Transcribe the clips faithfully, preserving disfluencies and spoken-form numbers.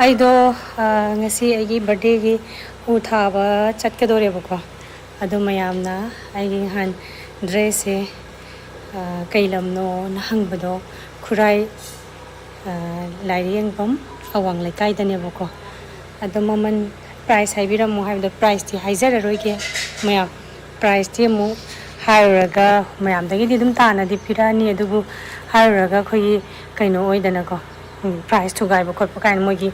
ꯑꯩꯗꯣ ꯉꯁꯤ ꯑꯩꯒꯤ ꯕꯥꯔꯗꯦꯒꯤ ꯎ ꯊꯥꯕ ꯆꯠꯀꯗꯣꯔꯦꯕꯀꯣ꯫ ꯑꯗꯣ ꯃꯌꯥꯝꯅ ꯑꯩꯒꯤ ꯅꯍꯥꯟ ꯗ꯭ꯔꯦꯁꯁꯦ ꯀꯩ ꯂꯝꯅꯣꯅ ꯍꯪꯕꯗꯣ, ꯈꯨꯔꯥꯏ ꯂꯥꯏꯔꯤꯌꯦꯡꯐꯝ ꯑꯋꯥꯡ ꯂꯩꯀꯥꯏꯗꯅꯦꯕꯀꯣ꯫ ꯑꯗꯣ ꯃꯃꯜ, ꯄ꯭ꯔꯥꯏꯁ ꯍꯥꯏꯕꯤꯔꯝꯃꯣ ꯍꯥꯏꯕꯗꯣ, ꯄ꯭ꯔꯥꯏꯁꯇꯤ ꯍꯥꯏꯖꯔꯔꯣꯏꯒꯦ꯫ ꯃꯌꯥꯝ, ꯄ꯭ꯔꯥꯏꯁꯇꯤ ꯑꯃꯨꯛ ꯍꯥꯏꯔꯨꯔꯒ ꯃꯌꯥꯝꯗꯒꯤꯗꯤ ꯑꯗꯨꯝ ꯇꯥꯅꯗꯤ ꯄꯤꯔꯛꯑꯅꯤ, ꯑꯗꯨꯕꯨ ꯍꯥꯏꯔꯨꯔꯒ ꯑꯩꯈꯣꯏꯒꯤ ꯀꯩꯅꯣ ꯑꯣꯏꯗꯅꯀꯣ, ꯄ꯭ꯔꯥꯏꯁ ꯊꯨꯒꯥꯏꯕ ꯈꯣꯠꯄ ꯀꯥꯏꯅ ꯃꯣꯏꯒꯤ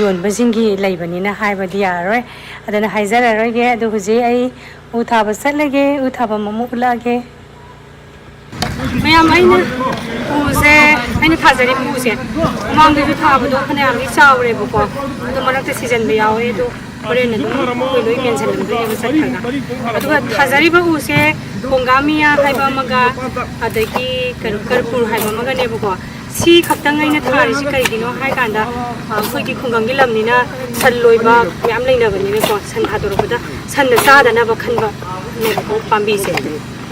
ꯌꯣꯟꯕꯁꯤꯡꯒꯤ ꯂꯩꯕꯅꯤꯅ ꯍꯥꯏꯕꯗꯤ ꯌꯥꯔꯔꯣꯏ꯫ ꯑꯗꯨꯅ ꯍꯥꯏꯖꯔꯔꯣꯏꯒꯦ꯫ ꯑꯗꯨ ꯍꯧꯖꯤꯛ ꯑꯩ ꯎ ꯊꯥꯕ ꯆꯠꯂꯒꯦ, ꯎ ꯊꯥꯐꯝ ꯑꯃꯨꯛ ꯎꯠꯂꯛꯑꯒꯦ꯫ ꯃꯌꯥꯝ, ꯑꯩꯅ ꯎꯁꯦ, ꯑꯩꯅ ꯊꯥꯖꯔꯤꯕ ꯎꯁꯦ ꯃꯃꯥꯡꯗꯁꯨ ꯊꯥꯕꯗꯣ ꯐꯅꯌꯥꯝꯗꯤ ꯆꯥꯎꯔꯦꯕꯀꯣ꯫ ꯑꯗꯣ ꯃꯔꯛꯇ ꯁꯤꯖꯟꯕ ꯌꯥꯎꯋꯦ꯫ ꯑꯗꯣ ꯍꯣꯔꯦꯟ ꯑꯗꯨꯝ ꯑꯩꯈꯣꯏ ꯂꯣꯏ ꯃꯦꯟꯁꯤꯜꯂꯝꯗꯣꯏꯅꯦꯕ ꯆꯠꯈ꯭ꯔꯒ꯫ ꯑꯗꯨꯒ ꯊꯥꯖꯔꯤꯕ ꯎꯁꯦ ꯕꯣꯡꯒꯥꯃꯤꯌꯥ ꯍꯥꯏꯕ ꯑꯃꯒ, ꯑꯗꯒꯤ ꯀꯩꯅꯣ, ꯀꯔꯄꯨꯔ ꯍꯥꯏꯕ ꯑꯃꯒꯅꯦꯕꯀꯣ꯫ ꯁꯤ ꯈꯛꯇꯪ ꯑꯩꯅ ꯊꯥꯔꯤꯁꯤ ꯀꯩꯒꯤꯅꯣ ꯍꯥꯏ ꯀꯥꯟꯗ, ꯑ, ꯑꯩꯈꯣꯏꯒꯤ ꯈꯨꯡꯒꯪꯒꯤ ꯂꯝꯅꯤꯅ ꯁꯟ ꯂꯣꯏꯕ ꯃꯌꯥꯝ ꯂꯩꯅꯕꯅꯤꯅꯀꯣ, ꯁꯟ ꯊꯥꯗꯣꯔꯛꯄꯗ ꯁꯟꯅ ꯆꯥꯗꯅꯕ ꯈꯟꯕꯅꯦꯕꯀꯣ ꯄꯥꯝꯕꯤꯁꯦ꯫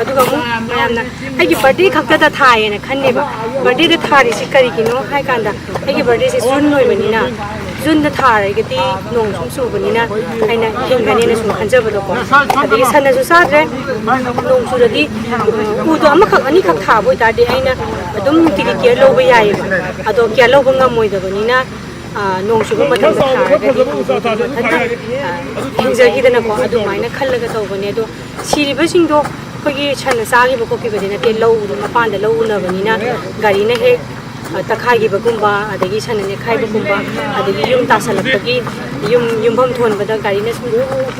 ꯑꯗꯨꯒ ꯑꯃꯨꯛ ꯃꯌꯥꯝꯅ ꯑꯩꯒꯤ ꯕꯥꯔꯗꯦ ꯈꯛꯇꯗ ꯊꯥꯏꯌꯦꯅ ꯈꯟꯅꯦꯕ꯫ ꯕꯥꯔꯗꯦꯗ ꯊꯥꯔꯤꯁꯤ ꯀꯔꯤꯒꯤꯅꯣ ꯍꯥꯏ ꯀꯥꯟꯗ, ꯑꯩꯒꯤ ꯕꯥꯔꯗꯦꯁꯦ ꯖꯨꯟ ꯑꯣꯏꯕꯅꯤꯅ, ꯖꯨꯟꯗ ꯊꯥꯔꯒꯗꯤ ꯅꯣꯡ ꯁꯨꯝ ꯆꯨꯕꯅꯤꯅ ꯑꯩꯅ ꯍꯤꯡꯒꯅꯦꯅ ꯁꯨꯝ ꯈꯟꯖꯕꯗꯣꯀꯣ꯫ ꯑꯗꯒꯤ ꯁꯟꯅꯁꯨ ꯆꯥꯗ꯭ꯔꯦ, ꯅꯣꯡ ꯆꯨꯔꯗꯤ, ꯎꯗꯣ ꯑꯃꯈꯛ ꯑꯅꯤꯈꯛ ꯊꯥꯕ ꯑꯣꯏꯇꯥꯔꯗꯤ ꯑꯩꯅ ꯑꯗꯨꯝ ꯅꯨꯡꯇꯤꯒꯤ ꯀꯤꯌꯔ ꯂꯧꯕ ꯌꯥꯏꯌꯦꯕ꯫ ꯑꯗꯣ ꯀꯤꯌꯔ ꯂꯧꯕ ꯉꯝꯃꯣꯏꯗꯕꯅꯤꯅ, ꯑ, ꯅꯣꯡ ꯆꯨꯕ ꯃꯇꯝꯗ ꯊꯥꯔꯒꯗꯤ ꯎꯗꯣ ꯑꯗꯨꯝ ꯃꯊꯟꯇ, ꯑ, ꯍꯤꯡꯖꯈꯤꯗꯅꯀꯣ꯫ ꯑꯗꯨꯃꯥꯏꯅ ꯈꯜꯂꯒ ꯇꯧꯕꯅꯦ꯫ ꯑꯗꯣ ꯁꯤꯔꯤꯕꯁꯤꯡꯗꯣ ꯑꯩꯈꯣꯏꯒꯤ ꯁꯟꯅ ꯆꯥꯈꯤꯕ ꯈꯣꯠꯈꯤꯕꯗꯤ ꯅꯠꯇꯦ, ꯂꯧ ꯃꯄꯥꯟꯗ ꯂꯧ ꯎꯅꯕꯅꯤꯅ ꯒꯥꯔꯤꯅ ꯍꯦꯛ, ꯑ, ꯇꯛꯈꯥꯏꯈꯤꯕꯒꯨꯝꯕ, ꯑꯗꯒꯤ ꯁꯟꯅ ꯅꯦꯠꯈꯥꯏꯕꯒꯨꯝꯕ, ꯑꯗꯒꯤ ꯌꯨꯝ ꯇꯥꯁꯜꯂꯛꯄꯒꯤ, ꯌꯨꯝ, ꯌꯨꯝꯐꯝ ꯊꯣꯟꯕꯗ ꯒꯥꯔꯤꯅ ꯁꯨꯝ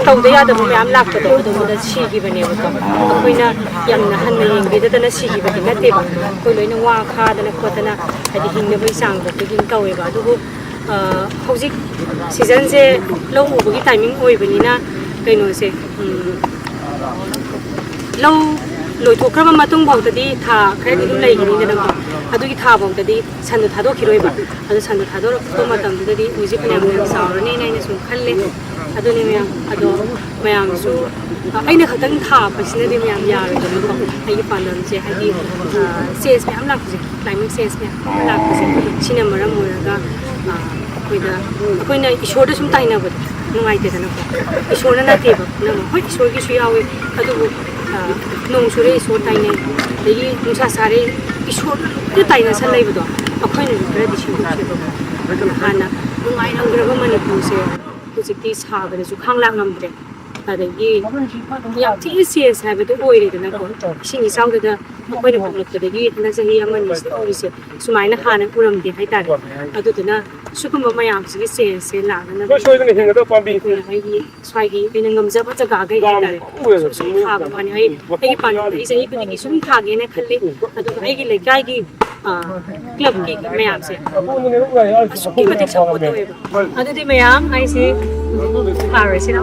ꯇꯧꯗ ꯌꯥꯗꯕ ꯃꯌꯥꯝ ꯂꯥꯛꯄꯗꯣ, ꯑꯗꯨꯝꯕꯗ ꯁꯤꯈꯤꯕꯅꯦꯕꯀꯣ꯫ ꯑꯩꯈꯣꯏꯅ ꯌꯥꯝꯅ ꯍꯟꯅ ꯌꯦꯡꯕꯤꯗꯗꯅ ꯁꯤꯈꯤꯕꯗꯤ ꯅꯠꯇꯦꯕ꯫ ꯑꯩꯈꯣꯏ ꯂꯣꯏꯅ ꯋꯥ ꯈꯥꯗꯅ ꯈꯣꯠꯇꯅ, ꯍꯥꯏꯗꯤ ꯍꯤꯡꯅꯕꯒꯤ ꯆꯥꯡꯗꯣ ꯑꯩꯈꯣꯏ ꯑꯗꯨꯝ ꯇꯧꯋꯦꯕ꯫ ꯑꯗꯨꯕꯨ, ꯑ, ꯍꯧꯖꯤꯛ ꯁꯤꯖꯟꯁꯦ ꯂꯧ ꯎꯕꯒꯤ ꯇꯥꯏꯃꯤꯡ ꯑꯣꯏꯕꯅꯤꯅ, ꯀꯩꯅꯣꯁꯦ, ꯎꯝ, ꯂꯧ ꯂꯣꯏꯊꯣꯛꯈ꯭ꯔꯕ ꯃꯇꯨꯡ ꯐꯥꯎꯗꯗꯤ ꯊꯥ ꯈꯔꯗꯤ ꯑꯗꯨꯝ ꯂꯩꯒꯅꯤꯗꯅꯀꯣ꯫ ꯑꯗꯨꯒꯤ ꯊꯥ ꯐꯥꯎꯗꯗꯤ ꯁꯟꯗꯣ ꯊꯥꯗꯣꯛꯈꯤꯔꯣꯏꯕ꯫ ꯑꯗꯣ ꯁꯟꯗꯣ ꯊꯥꯗꯣꯔꯛꯄ ꯃꯇꯝꯗꯨꯗꯗꯤ ꯎꯁꯦ ꯐꯅꯌꯥꯝ ꯌꯥꯝ ꯆꯥꯎꯔꯅꯤꯅ ꯑꯩꯅ ꯁꯨꯝ ꯈꯜꯂꯦ꯫ ꯑꯗꯨꯅꯤ ꯃꯌꯥꯝ꯫ ꯑꯗꯣ ꯃꯌꯥꯝꯁꯨ, ꯑ, ꯑꯩꯅ ꯈꯛꯇꯪ ꯊꯥꯕꯁꯤꯅꯗꯤ ꯃꯌꯥꯝ ꯌꯥꯔꯣꯏꯗꯅꯀꯣ꯫ ꯑꯩꯒꯤ ꯄꯥꯟꯗꯝꯁꯦ ꯍꯥꯏꯗꯤ, ꯑ, ꯆꯦꯟꯖ ꯃꯌꯥꯝ ꯂꯥꯛꯄꯁꯦ, ꯀ꯭ꯂꯥꯏꯃꯦꯠ ꯆꯦꯟꯖ ꯃꯌꯥꯝ ꯑꯃ ꯂꯥꯛꯄꯁꯦ, ꯁꯤꯅ ꯃꯔꯝ ꯑꯣꯏꯔꯒ, ꯑ, ꯑꯩꯈꯣꯏꯗ, ꯑꯩꯈꯣꯏꯅ ꯏꯁꯣꯔꯗ ꯁꯨꯝ ꯇꯥꯏꯅꯕꯗꯣ ꯅꯨꯡꯉꯥꯏꯇꯦꯗꯅꯀꯣ꯫ ꯏꯁꯣꯔꯅ ꯅꯠꯇꯦꯕ ꯄꯨꯝꯅꯃꯛ꯫ ꯍꯣꯏ, ꯏꯁꯣꯔꯒꯤꯁꯨ ꯌꯥꯎꯋꯦ, ꯑꯗꯨꯕꯨ, ꯑ, ꯅꯣꯡ ꯆꯨꯔꯦ, ꯏꯁꯣꯔ ꯇꯥꯏꯅꯩ, ꯑꯗꯒꯤ ꯅꯨꯡꯁꯥ ꯁꯥꯔꯦ, ꯏꯁꯣꯔꯗ ꯂꯣꯏꯅ ꯇꯥꯏꯅꯁꯜ ꯂꯩꯕꯗꯣ꯫ ꯑꯩꯈꯣꯏꯅꯁꯨ ꯈꯔꯗꯤ ꯁꯦꯝꯗꯣꯛꯁꯦꯕ꯫ ꯍꯥꯟꯅ ꯅꯨꯡꯉꯥꯏꯔꯝꯈ꯭ꯔꯕ ꯃꯅꯤꯄꯨꯔꯁꯦ ꯍꯧꯖꯤꯛꯇꯤ ꯁꯥꯕꯗꯁꯨ ꯈꯥꯡ ꯂꯥꯛ ꯉꯝꯗ꯭ꯔꯦ꯫ ꯑꯗꯒꯤ ꯌꯥꯝ ꯊꯤꯅ ꯆꯦꯟꯖ ꯍꯥꯏꯕꯗꯨ ꯑꯣꯏꯔꯦꯗꯅꯀꯣ꯫ ꯏꯁꯤꯡ ꯏꯆꯥꯎꯗꯨꯗ ꯑꯩꯈꯣꯏꯅ ꯄꯣꯛꯂꯛꯄꯗꯒꯤ ꯍꯟꯗꯛ ꯆꯍꯤ ꯑꯃꯅꯤ ꯁꯤꯗ ꯎꯔꯤꯁꯦ ꯁꯨꯃꯥꯏꯅ ꯍꯥꯟꯅ ꯎꯔꯝꯗꯦ ꯍꯥꯏꯇꯥꯔꯦ꯫ ꯑꯗꯨꯗꯨꯅ ꯁꯤꯒꯨꯝꯕ ꯃꯌꯥꯝꯁꯤꯒꯤ ꯆꯦꯟꯖꯁꯦ ꯂꯥꯛꯅꯅꯕ ꯑꯩꯈꯣꯏꯅ ꯑꯩꯒꯤ ꯁ꯭ꯋꯥꯏꯒꯤ ꯑꯩꯅ ꯉꯝꯖꯕ ꯖꯒꯥꯈꯩ ꯍꯥꯏꯇꯥꯔꯦ, ꯁꯨꯝ ꯁꯨꯝ ꯊꯥꯕ ꯋꯥꯅꯤ꯫ ꯑꯩ ꯑꯩꯒꯤ ꯄꯥꯟꯗꯝꯗꯤ ꯑꯩ ꯆꯍꯤ ꯈꯨꯗꯤꯡꯒꯤ ꯁꯨꯝ ꯊꯥꯒꯦꯅ ꯈꯜꯂꯤ꯫ ꯑꯗꯨꯒ ꯑꯩꯒꯤ ꯂꯩꯀꯥꯏꯒꯤ, ꯑ, ꯀ꯭ꯂꯕꯀꯤ ꯃꯌꯥꯝꯁꯦ ꯑꯁꯨꯛꯀꯤ ꯃꯇꯤꯛ ꯁꯞꯄꯣꯔꯠ ꯇꯧꯋꯦꯕ꯫ ꯑꯗꯨꯗꯤ ꯃꯌꯥꯝ, ꯑꯩꯁꯦ ꯊꯥꯔꯁꯤꯔ?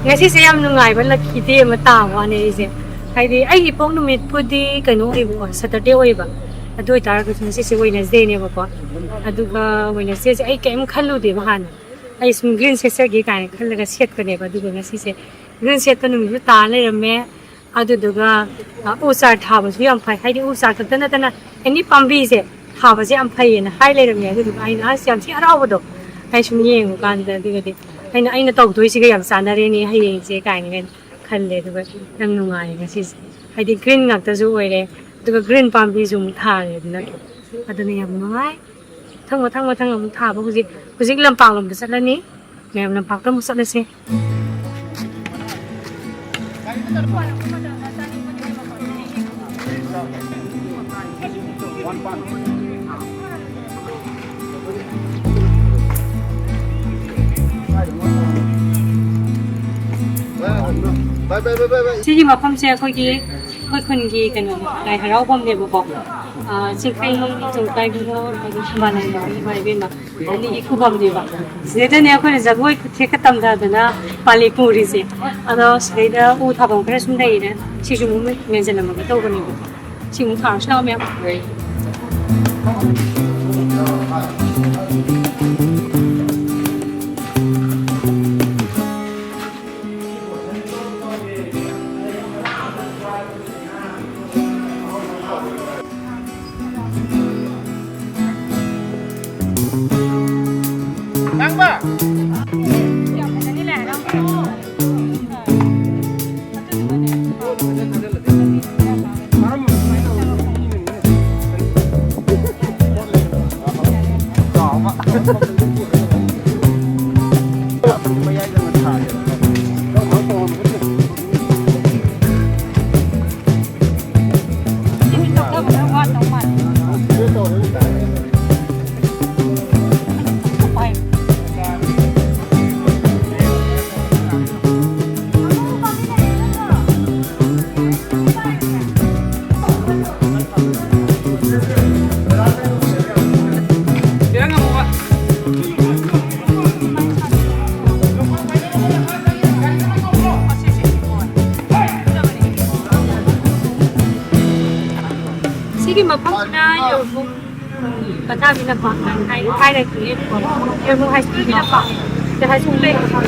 ꯉꯁꯤꯁꯦ ꯌꯥꯝ ꯅꯨꯡꯉꯥꯏꯕ lucky day ꯑꯃ ꯇꯥꯕ ꯋꯥꯅꯦ ꯑꯩꯁꯦ꯫ ꯍꯥꯏꯗꯤ ꯑꯩꯒꯤ ꯏꯄꯣꯛ ꯅꯨꯃꯤꯠꯄꯨꯗꯤ ꯀꯩꯅꯣ ꯑꯣꯏꯕꯀꯣ, Saturday ꯑꯣꯏꯌꯦꯕ꯫ ꯑꯗꯨ ꯑꯣꯏꯇꯥꯔꯒꯁꯨ ꯉꯁꯤꯁꯦ Wednesdayꯅꯦꯕꯀꯣ꯫ ꯑꯗꯨꯒ Wednesdayꯁꯦ ꯑꯩ ꯀꯔꯤꯝ ꯈꯜꯂꯨꯗꯦꯕ ꯍꯥꯟꯅ꯫ ꯑꯩ ꯁꯨꯝ green ꯁꯦꯠꯆꯒꯦ ꯀꯥꯏꯅ ꯈꯜꯂꯒ ꯁꯦꯠꯄꯅꯦꯕ꯫ ꯑꯗꯨꯒ ꯉꯁꯤꯁꯦ green ꯁꯦꯠꯄ ꯅꯨꯃꯤꯠꯁꯨ ꯇꯥ ꯂꯩꯔꯝꯃꯦ꯫ ꯑꯗꯨꯗꯨꯒ, ꯑ, ꯎ ꯆꯥꯔ ꯊꯥꯕꯁꯨ ꯌꯥꯝ ꯐꯩ꯫ ꯍꯥꯏꯗꯤ ꯎ ꯆꯥꯔ ꯈꯛꯇ ꯅꯠꯇꯅ any ꯄꯥꯝꯕꯤꯁꯦ ꯊꯥꯕꯁꯦ ꯌꯥꯝ ꯐꯩꯌꯦꯅ ꯍꯥꯏ ꯂꯩꯔꯝꯃꯦ꯫ ꯑꯗꯨꯗꯨꯒ ꯑꯩꯅ ꯑꯁ ꯌꯥꯝ ꯊꯤ ꯍꯔꯥꯎꯕꯗꯣ꯫ ꯑꯩ ꯁꯨꯝ ꯌꯦꯡꯉꯨꯀꯥꯟꯗ ꯑꯗꯨꯒꯗꯤ ꯑꯩꯅ, "ꯑꯩꯅ ꯇꯧꯗꯣꯏꯁꯤꯒ ꯌꯥꯝ ꯆꯥꯟꯅꯔꯦꯅꯦ ꯍꯌꯦꯡꯁꯦ" ꯀꯥꯏꯅꯒ ꯈꯜꯂꯦ꯫ ꯑꯗꯨꯒ ꯌꯥꯝ ꯅꯨꯡꯉꯥꯏꯌꯦ ꯉꯁꯤꯁꯦ꯫ ꯍꯥꯏꯗꯤ green ꯉꯥꯛꯇꯁꯨ ꯑꯣꯏꯔꯦ꯫ ꯑꯗꯨꯒ green ꯄꯥꯝꯕꯤꯁꯨ ꯑꯃꯨꯛ ꯊꯥꯔꯦꯗꯅ꯫ ꯑꯗꯨꯅ ꯌꯥꯝ ꯅꯨꯡꯉꯥꯏ꯫ ꯃꯊꯪ ꯃꯊꯪ ꯃꯊꯪ ꯑꯃꯨꯛ ꯊꯥꯕ ꯍꯧꯖꯤꯛ, ꯍꯧꯖꯤꯛ ꯂꯝꯄꯥꯛꯂꯣꯝꯗ ꯆꯠꯂꯅꯤ꯫ ꯃꯌꯥꯝ ꯂꯝꯄꯥꯛꯇ ꯑꯃꯨꯛ ꯆꯠꯂꯁꯦ꯫ ꯁꯤꯒꯤ ꯃꯐꯝꯁꯦ ꯑꯩꯈꯣꯏꯒꯤ, ꯑꯩꯈꯣꯏ ꯈꯨꯟꯒꯤ ꯀꯩꯅꯣ, ꯂꯥꯏ ꯍꯔꯥꯎꯐꯝꯅꯦꯕꯀꯣ꯫ ꯑꯥ, ꯆꯤꯡꯈꯩ ꯇꯨꯡ ꯀꯥꯏꯕꯤꯔꯣ, ꯑꯗꯨ ꯊꯝꯕꯥꯜ ꯂꯩꯔꯣ, ꯏꯃꯥ ꯏꯕꯦꯝꯃ ꯑꯅꯤꯒꯤ ꯈꯨꯕꯝꯅꯦꯕ꯫ ꯁꯤꯗꯩꯗꯅꯦ ꯑꯩꯈꯣꯏꯅ ꯖꯒꯣꯏ ꯈꯨꯊꯦꯛꯀ ꯇꯝꯊꯗꯅ ꯄꯥꯂꯤ ꯄꯨꯔꯤꯁꯦ꯫ ꯑꯗꯣ ꯁꯤꯗꯩꯗ ꯎ ꯊꯥꯐꯝ ꯈꯔ ꯁꯨꯝ ꯂꯩꯔꯦ, ꯁꯤꯁꯨ ꯑꯃꯨꯛ ꯃꯦꯟꯁꯤꯜꯂꯝꯃꯒꯦ ꯇꯧꯕꯅꯦꯕ꯫ ꯁꯤ ꯑꯃꯨꯛ ꯊꯥꯔꯁꯤ ꯂꯥꯛꯑꯣ ꯃꯌꯥꯝ꯫ ꯄꯇꯥꯕꯤꯅꯀꯣ ꯍꯥꯏ ꯍꯥꯏꯔꯛꯈꯤꯌꯦꯕꯀꯣ꯫ ꯌꯦꯡꯉꯨ ꯍꯥꯏ ꯁ꯭ꯀꯨꯜꯒꯤꯅꯀꯣ꯫ ꯁꯤꯗ ꯍꯥꯏ ꯁ꯭ꯀꯨꯜ ꯂꯩꯕꯀꯣ꯫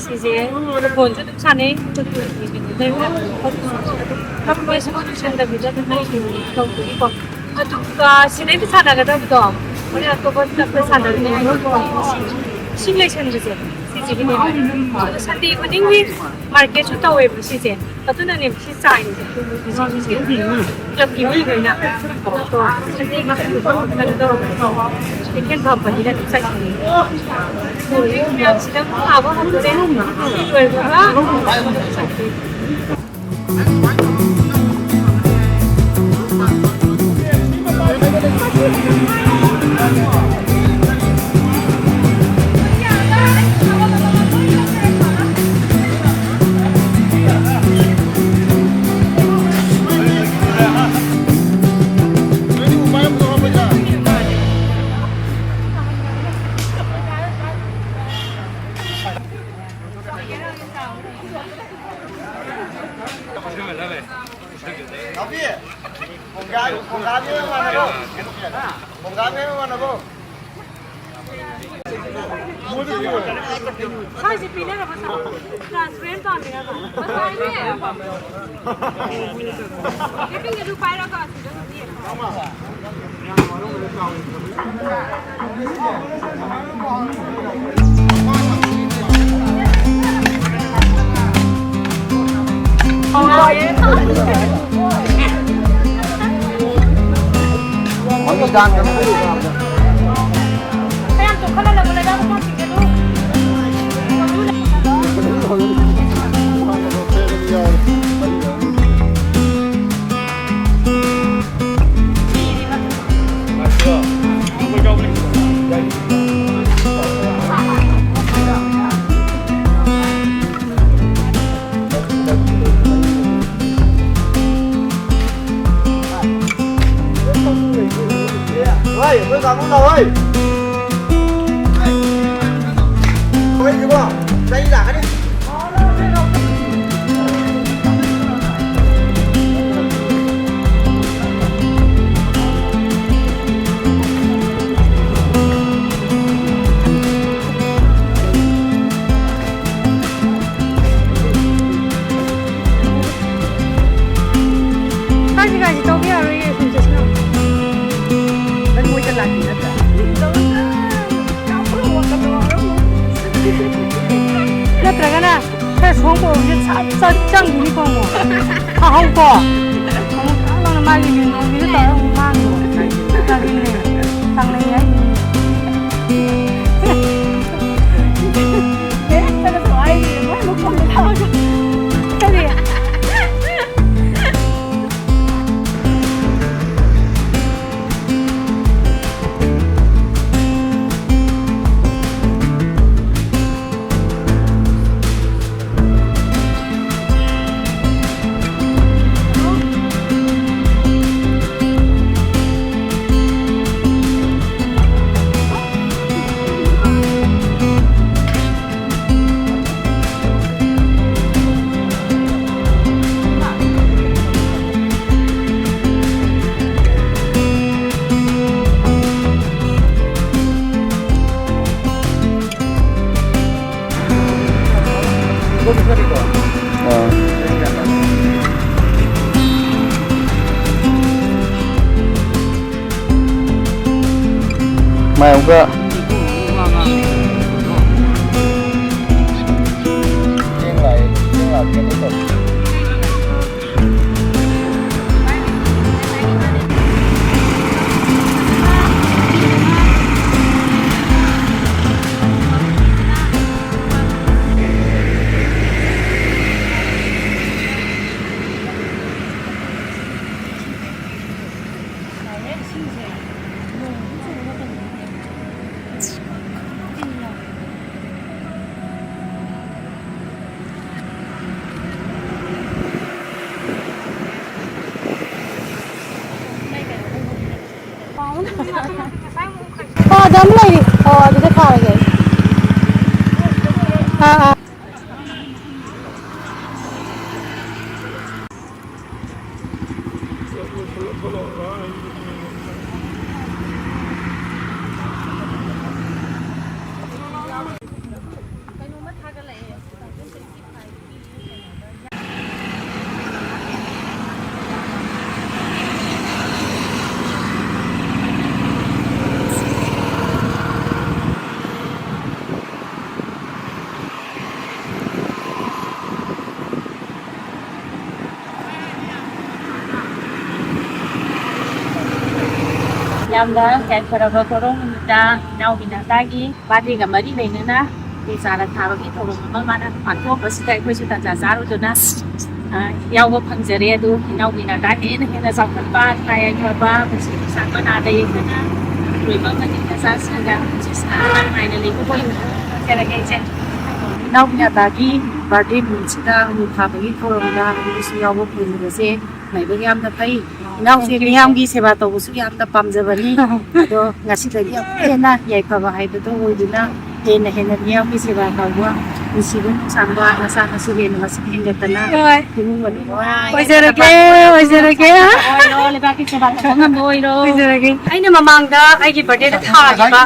ꯁꯤꯁꯦ ꯐꯨꯠꯕꯣꯜꯁꯨ ꯑꯗꯨꯝ ꯁꯥꯟꯅꯩ꯫ ꯐꯨꯠꯕꯣꯜꯁꯦ ꯂꯣꯏꯁꯟꯗꯕꯤꯗ ꯑꯗꯨꯝ ꯂꯩꯁꯤꯟꯕꯤ ꯇꯧꯕꯒꯤꯀꯣ꯫ ꯑꯗꯨꯒ ꯁꯤꯗꯩꯗ ꯁꯥꯟꯅꯒꯗꯕꯗꯣ ꯍꯣꯔꯦꯟ ꯑꯇꯣꯞꯄ ꯀ꯭ꯂꯕꯇ ꯁꯥꯟꯅꯒꯅꯤ ꯍꯥꯏꯕ ꯏꯁꯤꯡ ꯂꯩꯁꯟꯕꯁꯦ ꯁꯤꯁꯤꯒꯤꯅꯦ꯫ ꯑꯗꯣ ꯁꯟꯗꯦ ꯈꯨꯗꯤꯡꯒꯤ ꯃꯥꯔꯀꯦꯠꯁꯨ ꯇꯧꯋꯦꯕ ꯁꯤꯁꯦ꯫ ꯑꯗꯨꯅꯅꯦ ꯁꯤ ꯆꯥꯏꯁꯦ꯫ ꯀ꯭ꯂꯕꯀꯤ ꯃꯤꯈꯩꯅ ꯁꯟꯗꯦ ꯈꯨꯗꯤꯡꯒꯤ ꯀꯩꯅꯣ ꯇꯧꯔꯒ ꯀꯩꯊꯦꯜ ꯐꯝꯕꯅꯤꯅ ꯑꯗꯨꯝ ꯆꯠꯈꯤꯅꯤ꯫ ꯃꯌꯥꯝꯁꯤꯗ ꯊꯥꯕ ꯍꯧꯔꯦ꯫ ꯁꯤ ꯂꯣꯏꯕꯒ ꯅꯥꯎꯕꯤ, ꯀꯣꯡꯒꯥ-, ꯀꯣꯡꯒꯥꯒꯤ ꯃꯃꯥꯟꯅꯕꯣ? ꯀꯣꯡꯒꯥꯒꯤ ꯃꯃꯥꯟꯅꯕꯣ? ꯁ꯭ꯋꯥꯏꯁꯦ ꯄꯤꯅꯔꯕ ꯁꯥ-, transparent ꯄꯥꯝꯃꯤꯔꯕ? ꯉꯁꯥꯏꯅꯦ꯫ Shipping ꯑꯗꯨ ꯄꯥꯏꯔꯒ ꯑꯁꯤꯗ ꯑꯗꯨꯝ ꯌꯦꯡꯉꯣ꯫ ꯍꯣꯏ, ꯑꯩꯈꯣꯏ ꯀꯥꯡꯕꯨ ꯂꯥꯛꯑꯣꯏ꯫ ꯑꯩꯈꯣꯏꯒꯤꯀꯣ, ꯆꯩ ꯂꯥꯛꯀꯅꯤ꯫ ꯇꯧꯕ ꯌꯥꯔꯣꯏꯌꯦ, ꯁꯨꯝ ꯆꯠꯁꯤꯟꯅꯧ꯫ ꯅꯪ ꯃꯣꯏꯗ ꯂꯥꯛꯀꯦ ꯅꯠꯇ꯭ꯔꯥ? ꯅꯠꯇ꯭ꯔꯒꯅ ꯈꯔ ꯁꯣꯡꯕ ꯑꯣꯏꯔꯗꯤ ꯁꯠ ꯆꯠ ꯆꯪꯈꯤꯅꯤꯀꯣ ꯑꯃꯨꯛ꯫ ꯐꯥꯍꯧꯀꯣ꯫ ꯑꯃꯨꯛ ꯇꯥꯛ ꯂꯥꯎꯅ ꯃꯥꯒꯤ ꯃꯤꯡꯗꯣ ꯃꯤꯗ ꯇꯧꯔꯒ ꯑꯃꯨꯛ ꯉꯥꯡꯉꯣ꯫ ꯑꯗꯨꯅꯦ꯫ ꯇꯥꯛꯅꯩ ꯍꯥꯏꯁꯤꯅꯤ꯫ ꯀꯔꯤ? ꯑꯥ꯫ ꯃꯥꯏ ꯑꯃꯨꯛꯀ꯫ ꯑꯣ, ꯑꯗꯨꯝ ꯂꯩꯔꯤ꯫ ꯑꯣ, ꯑꯗꯨꯗ ꯊꯥꯔꯒꯦ ꯑꯩ꯫ ꯑꯥ, ꯑꯥ꯫ ꯌꯥꯝꯅ ꯌꯥꯏꯐꯔꯕ ꯀꯣꯔꯧ ꯅꯨꯃꯤꯠꯇ ꯏꯅꯥꯎꯒꯤ ꯅꯥꯇꯥꯒꯤ ꯕꯥꯔꯗꯦꯒ ꯃꯔꯤ ꯂꯩꯅꯅ ꯎ ꯆꯥꯔ ꯊꯥꯕꯒꯤ ꯊꯧꯔꯝ ꯑꯃ ꯃꯥꯅ ꯄꯥꯡꯊꯣꯛꯄꯁꯤꯗ ꯑꯩꯈꯣꯏꯁꯨ ꯇꯥꯟꯖꯥ ꯆꯥꯔꯨꯗꯨꯅ, ꯑ, ꯌꯥꯎꯕ ꯐꯪꯖꯔꯦ꯫ ꯑꯗꯨ ꯏꯅꯥꯎꯒꯤ ꯅꯥꯇꯥ ꯍꯦꯟꯅ ꯍꯦꯟꯅ ꯆꯥꯎꯈꯠꯄ, ꯅꯨꯡꯉꯥꯏ ꯌꯥꯏꯐꯕ, ꯄꯨꯟꯁꯤ ꯅꯨꯡꯁꯥꯡꯕ, ꯅꯥꯗ ꯌꯦꯛꯇꯅ ꯂꯣꯏꯕ ꯑꯃꯗꯤ ꯅꯆꯥꯁꯤꯡꯒ ꯄꯨꯟꯁꯤ ꯁꯥꯡꯅ ꯅꯨꯡꯉꯥꯏꯅ ꯂꯩꯕ ꯑꯣꯏꯅ ꯍꯥꯏꯖꯔꯒꯦ ꯏꯆꯦ꯫ ꯏꯅꯥꯎꯒꯤ ꯅꯥꯇꯥꯒꯤ ꯕꯥꯔꯗꯦ ꯅꯨꯃꯤꯠꯁꯤꯗ ꯎ ꯊꯥꯕꯒꯤ ꯊꯧꯔꯝꯗ ꯑꯩꯁꯨ ꯌꯥꯎꯕ ꯐꯪꯕꯁꯦ ꯂꯥꯏꯕꯛ ꯌꯥꯝꯅ ꯐꯩ꯫ ꯏꯅꯥꯎꯁꯦ ꯃꯤꯌꯥꯝꯒꯤ ꯁꯦꯕꯥ ꯇꯧꯕꯁꯨ ꯌꯥꯝꯅ ꯄꯥꯝꯖꯕꯅꯤ꯫ ꯑꯗꯣ ꯉꯁꯤꯗꯒꯤ ꯑꯃꯨꯛ ꯍꯦꯟꯅ ꯌꯥꯏꯐꯕ ꯍꯥꯏꯕꯗꯣ ꯑꯣꯏꯗꯨꯅ ꯍꯦꯟꯅ ꯍꯦꯟꯅ ꯃꯤꯌꯥꯝꯒꯤ ꯁꯦꯕꯥ ꯇꯧꯕ, ꯅꯨꯡꯁꯤꯕ ꯅꯨꯡꯁꯥꯡꯕ ꯅꯆꯥ ꯅꯁꯨ ꯍꯦꯟꯅ ꯃꯁꯤꯡ ꯍꯦꯟꯒꯠꯇꯅ ꯍꯣꯏ꯫ ꯏꯃꯨꯡ ꯃꯅꯨꯡ ꯅꯨꯡꯉꯥꯏ ꯑꯣꯏꯖꯔꯒꯦ, ꯑꯣꯏꯖꯔꯒꯦ꯫ ꯑꯣꯏꯔꯣ, ꯂꯩꯕꯥꯛꯀꯤ ꯁꯦꯕꯥ ꯇꯧꯕ ꯉꯝꯕ ꯑꯣꯏꯔꯣ꯫ ꯑꯣꯏꯖꯔꯒꯦ꯫ ꯑꯩꯅ ꯃꯃꯥꯡꯗ ꯑꯩꯒꯤ ꯕꯥꯔꯗꯦꯗ ꯊꯥꯈꯤꯕ,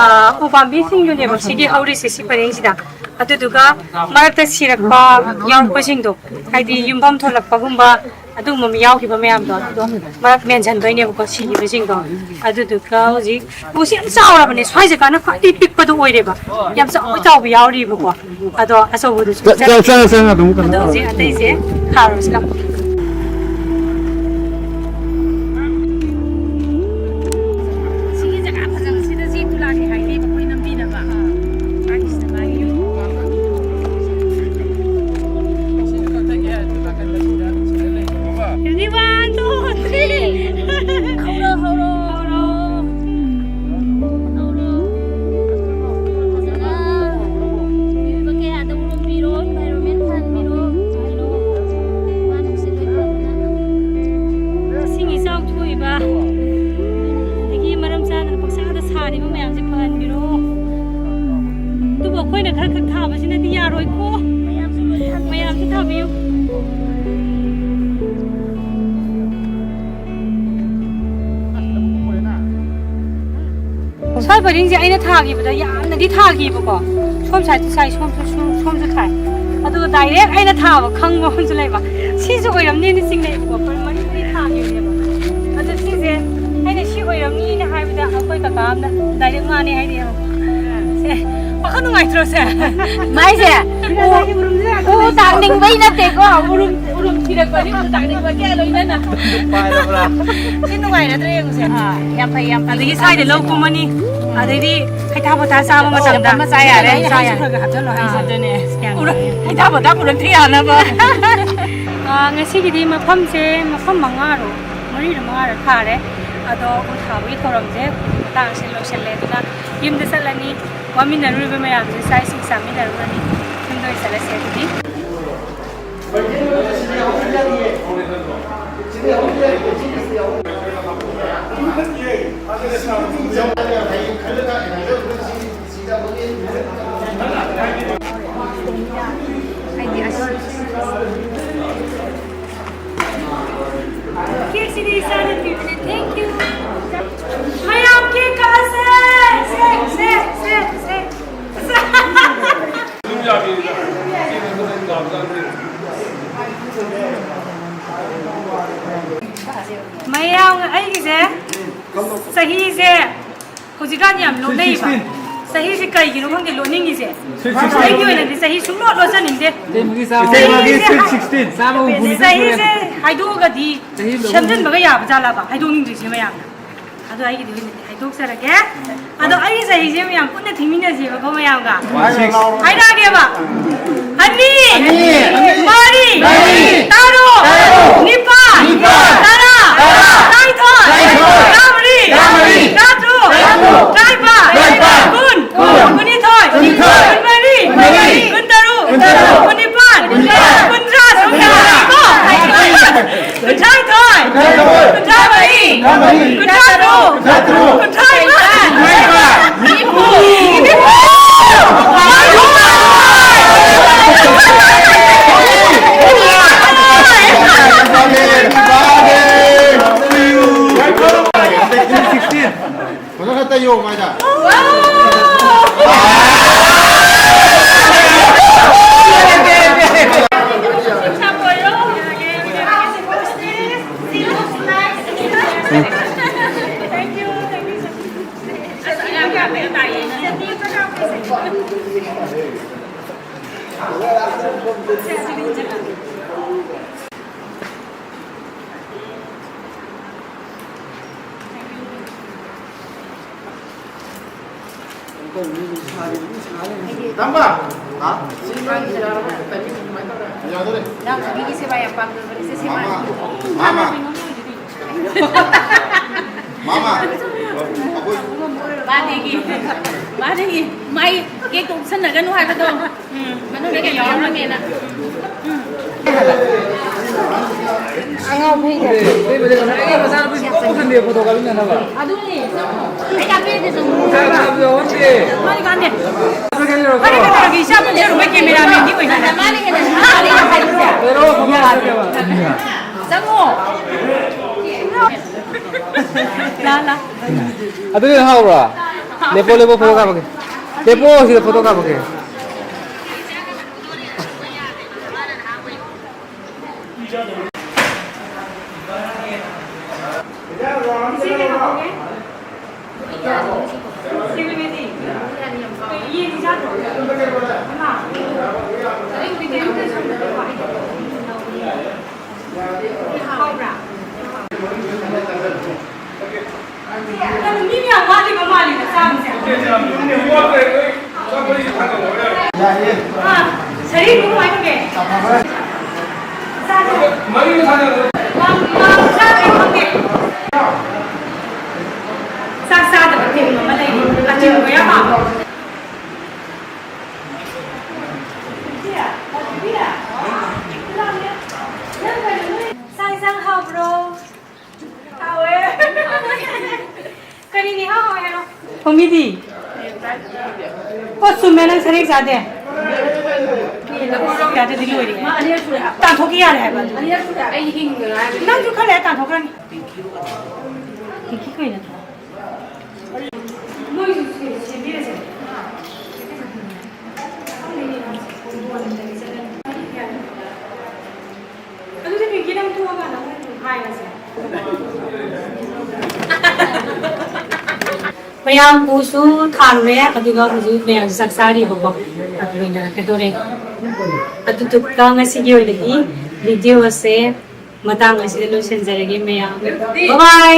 ꯑ, ꯎꯄꯥꯝꯕꯤꯁꯤꯡꯗꯨꯅꯦꯕ ꯁꯤꯒꯤ ꯍꯧꯔꯤꯁꯦ ꯁꯤ ꯄꯔꯦꯡꯁꯤꯗ꯫ ꯑꯗꯨꯗꯨꯒ ꯃꯔꯛꯇ ꯁꯤꯔꯛꯄ ꯌꯥꯎꯔꯛꯄꯁꯤꯡꯗꯣ, ꯍꯥꯏꯗꯤ ꯌꯨꯝꯐꯝ ꯊꯣꯛꯂꯛꯄꯒꯨꯝꯕ ꯑꯗꯨꯒꯨꯝꯕ ꯌꯥꯎꯈꯤꯕ ꯃꯌꯥꯝꯗꯣ ꯑꯗꯨꯗꯣ ꯃꯔꯛ ꯃꯦꯟꯁꯤꯟꯗꯣꯏꯅꯦꯕꯀꯣ ꯁꯤꯈꯤꯕꯁꯤꯡꯗꯣ꯫ ꯑꯗꯨꯗꯨꯒ ꯍꯧꯖꯤꯛ ꯎꯁꯤ ꯌꯥꯝ ꯆꯥꯎꯔꯕꯅꯦ, ꯁ꯭ꯋꯥꯏ ꯖꯒꯥꯅ ꯈ꯭ꯋꯥꯏꯗꯒꯤ ꯄꯤꯛꯄꯗꯣ ꯑꯣꯏꯔꯦꯕ꯫ ꯌꯥꯝ ꯆꯥꯎ ꯆꯥꯎꯕ ꯌꯥꯎꯔꯤꯕꯀꯣ꯫ ꯑꯗꯣ ꯑꯆꯧꯕꯗꯨꯁꯨ ꯆꯠ-, ꯆꯠ-, ꯆꯠ-, ꯆꯠ-, ꯑꯗꯨꯝ ꯀꯩꯅꯣ ꯑꯗꯣ ꯇꯧꯔꯣ꯫ ꯍꯧꯖꯤꯛ ꯑꯇꯩꯁꯦ ꯊꯥꯔꯨꯔꯁꯤ ꯂꯥꯎ꯫ ꯁꯤꯒꯤ ꯖꯒꯥ ꯐꯖꯕꯁꯤꯗ ꯆꯦꯛꯇꯨ ꯂꯥꯛꯀꯦ ꯍꯥꯏꯅꯦꯕ ꯑꯩꯈꯣꯏ ꯅꯝꯕꯤꯅꯕ꯫ ꯃꯥꯒꯤꯁꯤꯅ ꯃꯥꯒꯤ ꯌꯨꯝ꯫ Ready, one, two, three. ꯍꯧꯔꯣ, ꯍꯧꯔꯣ, ꯍꯧꯔꯣ꯫ ꯍꯧꯔꯣ꯫ ꯐꯖꯅ ꯃꯤꯑꯣꯏꯕ ꯀꯌꯥꯗ ꯎꯔꯣꯝꯕꯤꯔꯣ, environment ꯐꯍꯟꯕꯤꯔꯣ꯫ ꯍꯥꯏꯔꯣ꯫ ꯋꯥ ꯅꯨꯡꯁꯤꯠ ꯂꯣꯏ ꯐꯗꯅ꯫ ꯏꯁꯤꯡ ꯏꯆꯥꯎ ꯊꯣꯛꯏꯕ, ꯑꯗꯒꯤ ꯃꯔꯝ ꯆꯥꯗꯅ ꯄꯪꯁꯥꯗ ꯁꯥꯔꯤꯕ ꯃꯌꯥꯝꯁꯦ ꯐꯍꯟꯕꯤꯔꯣ꯫ ꯑꯗꯨꯕꯨ ꯑꯩꯈꯣꯏꯅ ꯈꯔ ꯈꯛ ꯊꯥꯕꯁꯤꯅꯗꯤ ꯌꯥꯔꯣꯏꯀꯣ꯫ ꯃꯌꯥꯝꯁꯨ ꯊꯥꯕꯤꯌꯨ꯫ ꯁ꯭ꯋꯥꯏ ꯄꯔꯤꯡꯁꯦ ꯑꯩꯅ ꯊꯥꯈꯤꯕꯗ ꯌꯥꯝꯅꯗꯤ ꯊꯥꯈꯤꯕꯀꯣ꯫ ꯁꯣꯝ side ꯁꯥꯏ, ꯁꯣꯝꯁꯨ, ꯁꯣꯝ-, ꯁꯣꯝꯁꯨ ꯊꯥꯏ꯫ ꯑꯗꯨꯒ direct ꯑꯩꯅ ꯊꯥꯕ ꯈꯪꯕ ꯑꯃꯁꯨ ꯂꯩꯕ꯫ ꯁꯤꯁꯨ ꯑꯣꯏꯔꯝꯅꯤꯅ ꯆꯤꯡꯅꯩꯕꯀꯣ꯫ ꯄꯔꯤ-, ꯃꯔꯤ ꯃꯔꯤ ꯊꯥꯈꯤꯕꯅꯦꯕ꯫ ꯑꯗꯣ ꯁꯤꯁꯦ ꯑꯩꯅ ꯁꯤ ꯑꯣꯏꯔꯝꯅꯤꯅ ꯍꯥꯏꯕꯗ ꯑꯩꯈꯣꯏ ꯀꯀꯥ ꯑꯃꯅ direct ꯃꯥꯅꯦ ꯍꯥꯏꯔꯛꯑꯦꯕ꯫ ꯁꯦ, ꯄꯥꯈꯠ-, ꯅꯨꯡꯉꯥꯏꯇ꯭ꯔꯣ ꯁꯦ? ꯃꯥꯏꯁꯦ ꯎ, ꯎ ꯇꯥꯛꯅꯤꯡꯕꯩ ꯅꯠꯇꯦꯀꯣ, ꯎꯔꯨꯝ, ꯎꯔꯨꯝ ꯊꯤꯔꯛꯄꯅꯤ, ꯎ ꯇꯥꯛꯅꯤꯡꯕꯒꯤ ꯂꯣꯏꯅꯅ꯫ ꯁꯤ ꯅꯨꯡꯉꯥꯏꯔꯗ꯭ꯔꯥ ꯌꯦꯡꯉꯨꯁꯦ꯫ ꯑꯥ, ꯌꯥꯝ ꯐꯩ, ꯌꯥꯝ ꯐꯩ꯫ ꯑꯗꯒꯤ ꯁ꯭ꯋꯥꯏꯗ ꯂꯧ ꯀꯨꯝꯃꯅꯤ, ꯑꯗꯩꯗꯤ ꯍꯩꯊꯥ ꯄꯣꯊꯥ ꯆꯥꯕ ꯃꯇꯝꯗ ꯑꯃ ꯆꯥ ꯌꯥꯔꯦ꯫ ꯆꯥ ꯌꯥꯔꯦ꯫ ꯑꯗꯨꯅꯦ, ꯀꯌꯥꯝ ꯎꯔꯛ-, ꯅꯨꯡꯉꯥꯏ꯫ ꯍꯩꯊꯥ ꯄꯣꯊꯥ ꯄꯨꯔꯛꯇ꯭ꯔꯤ ꯌꯥꯅꯕ꯫ ꯑꯥ, ꯉꯁꯤꯒꯤꯗꯤ ꯃꯐꯝꯁꯦ, ꯃꯐꯝ ꯃꯉꯥꯔꯣ, ꯃꯔꯤꯔ ꯃꯉꯥꯔ ꯊꯥꯔꯦ꯫ ꯑꯗꯣ ꯎ ꯊꯥꯕꯒꯤ ꯊꯧꯔꯝꯁꯦ ꯃꯇꯥꯡꯁꯦ ꯂꯣꯏꯁꯤꯜꯂꯦ꯫ ꯑꯗꯨꯅ ꯌꯨꯝꯗ ꯆꯠꯂꯅꯤ꯫ ꯋꯥꯃꯤꯟꯅꯔꯨꯔꯤꯕ ꯃꯌꯥꯝꯁꯦ ꯆꯥꯛ ꯏꯁꯤꯡ ꯆꯥꯃꯤꯟꯅꯔꯨꯔꯅꯤ꯫ ꯌꯨꯝꯗ ꯑꯣꯏꯅ ꯆꯠꯂꯁꯦ ꯑꯗꯨꯗꯤ꯫ ꯀꯦꯛꯁꯤꯗꯤ ꯏꯆꯥꯅ ꯄꯤꯕꯅꯦ꯫ Thank you꯫ ꯃꯌꯥꯝ ꯀꯦꯛ ꯀꯛꯑꯁꯦ꯫ ꯁꯦ, ꯁꯦ, ꯁꯦ, ꯁꯦ꯫ ꯃꯌꯥꯝ ꯑꯩꯒꯤꯁꯦ ꯆꯍꯤꯁꯦ ꯍꯧꯖꯤꯛꯀꯥꯟ ꯌꯥꯝ ꯂꯣꯠꯅꯩꯕ꯫ ꯆꯍꯤꯁꯦ ꯀꯩꯒꯤꯅꯣ ꯈꯪꯗꯦ ꯂꯣꯠꯅꯤꯡꯉꯤꯁꯦ꯫ ꯑꯩꯒꯤ ꯑꯣꯏꯅꯗꯤ ꯆꯍꯤ ꯁꯨꯡꯂꯣꯠ ꯂꯣꯠꯆꯅꯤꯡꯗꯦ꯫ ꯏꯆꯦ ꯃꯥꯒꯤ ꯆꯍꯤꯁꯦ sweet sixteen꯫ ꯆꯥꯝꯃꯒ ꯍꯨꯝꯐꯨ ꯅꯤꯊꯣꯏ ꯁꯨꯔꯦ꯫ ꯆꯍꯤꯁꯦ ꯍꯥꯏꯗꯣꯛꯑꯒꯗꯤ ꯆꯍꯤ ꯍꯨꯝꯐꯨ꯫ ꯁꯦꯝꯖꯤꯟꯕꯒ ꯌꯥꯕ ꯖꯥꯠꯂꯕ? ꯍꯥꯏꯗꯣꯛꯅꯤꯡꯗ꯭ꯔꯤꯁꯦ ꯃꯌꯥꯝꯅ꯫ ꯑꯗꯣ ꯑꯩꯒꯤꯗꯤ ꯑꯣꯏꯅꯗꯤ ꯍꯥꯏꯗꯣꯛꯆꯔꯒꯦ꯫ ꯑꯗꯣ ꯑꯩꯒꯤ ꯆꯍꯤꯁꯦ ꯃꯌꯥꯝ ꯄꯨꯟꯅ ꯊꯤꯃꯤꯟꯅꯁꯦꯕꯀꯣ ꯃꯌꯥꯝꯒ꯫ One six꯫ ꯍꯥꯏꯔꯛꯑꯒꯦꯕ꯫ ꯑꯅꯤ, ꯑꯅꯤ, ꯃꯔꯤ, ꯃꯔꯤ, ꯇꯔꯨꯛ, ꯇꯔꯨꯛ, ꯅꯤꯄꯥꯜ, ꯅꯤꯄꯥꯜ, ꯇꯔꯥ, ꯇꯔꯥ, ꯇꯔꯥꯅꯤꯊꯣꯏ, ꯇꯔꯥꯅꯤꯊꯣꯏ, ꯇꯔꯥꯃꯔꯤ, ꯇꯔꯥꯃꯔꯤ, ꯇꯔꯥꯇꯔꯨꯛ, ꯇꯔꯥꯇꯔꯨꯛ, ꯇꯔꯥꯅꯤꯄꯥꯜ, ꯇꯔꯥꯅꯤꯄꯥꯜ, ꯀꯨꯟ, ꯀꯨꯟ, ꯀꯨꯟꯅꯤꯊꯣꯏ, ꯀꯨꯟꯅꯤꯊꯣꯏ, ꯀꯨꯟꯃꯔꯤ, ꯀꯨꯟꯃꯔꯤ, ꯀꯨꯟꯇꯔꯨꯛ, ꯀꯨꯟꯇꯔꯨꯛ, ꯀꯨꯟꯅꯤꯄꯥꯜ, ꯀꯨꯟꯅꯤꯄꯥꯜ, ꯀꯨꯟꯊ꯭ꯔꯥ, ꯀꯨꯟꯊ꯭ꯔꯥ꯫ ꯀꯨꯟꯊ꯭ꯔꯥꯅꯤꯊꯣꯏ, ꯀꯨꯟꯊ꯭ꯔꯥꯃꯔꯤ, ꯀꯨꯟꯊ꯭ꯔꯥꯇꯔꯨꯛ, ꯀꯨꯟꯊ꯭ꯔꯥꯅꯤꯄꯥꯜ, ꯅꯤꯐꯨ, ꯅꯤꯐꯨ꯫ ꯐꯖꯅ ꯈꯔ ꯇꯩꯌꯣ ꯃꯥꯏꯗ꯫ ꯇꯝꯕ? ꯍꯥ? ꯁꯤ ꯅꯣꯏꯒꯤ ꯌꯥꯔꯕ? ꯇꯥꯏꯃꯤꯡ ꯀꯃꯥꯏꯅ ꯇꯧꯔꯦ? ꯌꯥꯗꯣꯔꯦ꯫ ꯅꯪ ꯃꯤꯒꯤ ꯁꯦꯕꯥ ꯌꯥꯝ ꯄꯥꯝꯖꯕꯅꯤ, ꯁꯦ, ꯁꯦꯕꯥ꯫ ꯃꯥꯃ, ꯃꯥꯃ꯫ ꯃꯥꯃ꯫ ꯑꯩꯈꯣꯏ ꯃꯥꯗꯒꯤ, ꯃꯥꯗꯒꯤ ꯃꯥꯏ ꯀꯦꯛꯇꯣ ꯎꯞꯁꯟꯅꯒꯅꯨ ꯍꯥꯏꯕꯗꯣ꯫ ꯎꯝ, ꯃꯅꯨꯡꯗ ꯀꯩꯅꯣ ꯌꯥꯎꯔꯝꯃꯦꯅ꯫ ꯎꯝ꯫ ꯑꯉꯥꯎ ꯐꯩꯗ꯫ ꯑꯩꯒꯤ ꯃꯆꯥꯅꯨꯄꯤ ꯁꯨꯡꯎ ꯎꯍꯟꯗꯦ ꯐꯣꯇꯣ ꯀꯥꯞꯃꯤꯟꯅꯅꯕ꯫ ꯑꯗꯨꯅꯦ꯫ ꯑꯩ ꯀꯥꯞꯄꯤꯔꯗꯤ ꯁꯨꯝ ꯆꯥꯛ ꯆꯥꯕꯁꯨ ꯌꯥꯎꯍꯟꯗꯦ꯫ ꯃꯥꯅꯤ ꯀꯥꯟꯗꯦ꯫ ꯆꯠꯈ꯭ꯔꯒꯦ ꯂꯩꯔꯣ꯫ ꯃꯥꯅꯤ ꯀꯩꯗꯧꯔꯒꯦ? ꯏꯆꯥ ꯄꯨꯟꯖꯔꯨꯕꯩ ꯀꯦꯃꯦꯔꯥꯃꯦꯟꯗꯤ ꯑꯣꯏꯅ꯫ ꯃꯥꯅ ꯍꯦꯟꯅ ꯅꯍꯥ ꯑꯩꯅ ꯍꯥꯏꯕꯁꯦ꯫ ꯂꯩꯔꯣ, ꯐꯣꯇꯣ ꯌꯥꯗꯦ꯫ ꯀꯥꯞꯄꯒꯦꯕ꯫ ꯆꯪꯉꯣ꯫ ꯂꯥ, ꯂꯥ꯫ ꯑꯗꯨꯗꯤ ꯍꯥꯎꯕ꯭ꯔꯣ? ꯂꯦꯞꯄꯣ, ꯂꯦꯞꯄꯣ, ꯐꯣꯇꯣ ꯀꯥꯞꯄꯒꯦ꯫ ꯂꯦꯞꯄꯣ, ꯁꯤꯗ ꯐꯣꯇꯣ ꯀꯥꯞꯄꯒꯦ꯫ ꯍꯥꯎꯕ꯭ꯔꯥ? ꯀꯩꯅꯣ, ꯃꯤ ꯃꯌꯥꯝ ꯋꯥꯠꯂꯤꯕ ꯃꯥꯜꯂꯤꯗ ꯆꯥꯕꯁꯦ꯫ ꯑꯥ, ꯁꯔꯤꯕꯨ ꯀꯃꯥꯏ ꯇꯧꯒꯦ? ꯆꯥꯗꯦ꯫ ꯃꯥ, ꯃꯥ ꯆꯥꯗ꯭ꯔꯦ ꯈꯪꯗꯦ꯫ ꯆꯥꯛ ꯆꯥꯗꯕ ꯊꯤꯝ ꯑꯃ ꯂꯩꯔꯤ꯫ ꯑꯆꯤꯡꯕ ꯌꯥꯝ ꯄꯥꯝꯕ꯫ ꯆꯥꯛ ꯏꯟꯁꯥꯡ ꯍꯥꯎꯕ꯭ꯔꯣ? ꯍꯥꯎꯋꯦ꯫ ꯀꯔꯤꯅꯤ ꯍꯥꯎ ꯍꯥꯎꯋꯦ ꯍꯥꯏꯔꯣ? ꯍꯣꯃꯤꯗꯤ? ꯑꯣ, ꯆꯨꯝꯃꯦ, ꯅꯪ ꯁꯔꯦꯡ ꯆꯥꯗꯦ꯫ ꯌꯥꯗ꯭ꯔꯗꯤ ꯂꯣꯏꯔꯦ꯫ ꯇꯥꯟꯊꯣꯛꯈꯤ ꯌꯥꯔꯦ ꯍꯥꯏꯕ ꯑꯗꯨ꯫ ꯑꯩ ꯍꯤꯡꯗꯅ ꯍꯥꯏꯕꯅꯤ꯫ ꯅꯪꯁꯨ ꯈꯔ ꯂꯩꯔ ꯇꯥꯟꯊꯣꯛꯈ꯭ꯔꯅꯤ꯫ ꯄꯤꯡꯀꯤ ꯀꯩꯅꯣ? ꯅꯣꯏꯁꯨ ꯁꯦꯝꯕꯤꯔꯁꯦ꯫ ꯑꯗꯨꯗꯤ ꯄꯤꯡꯀꯤ ꯅꯪ ꯊꯣꯛꯑꯀꯥꯟꯗ ꯑꯃꯨꯛ ꯍꯥꯏꯔꯁꯦ꯫ ꯃꯌꯥꯝ ꯎꯁꯨ ꯊꯥꯔꯨꯔꯦ, ꯑꯗꯨꯒ ꯍꯧꯖꯤꯛ ꯃꯌꯥꯝꯁꯨ ꯆꯥꯛ ꯆꯥꯔꯤꯕꯀꯣ, ꯑꯗꯨ ꯂꯣꯏꯅꯔꯛꯀꯗꯣꯔꯦ꯫ ꯑꯗꯨꯗꯨꯒ ꯉꯁꯤꯒꯤ ꯑꯣꯏꯅꯗꯤ ꯚꯤꯗꯤꯑꯣ ꯑꯁꯦ ꯃꯇꯥꯡ ꯑꯁꯤꯗ ꯂꯣꯏꯁꯤꯟꯖꯔꯒꯦ ꯃꯌꯥꯝ꯫ ꯕꯥꯏ ꯕꯥꯏ꯫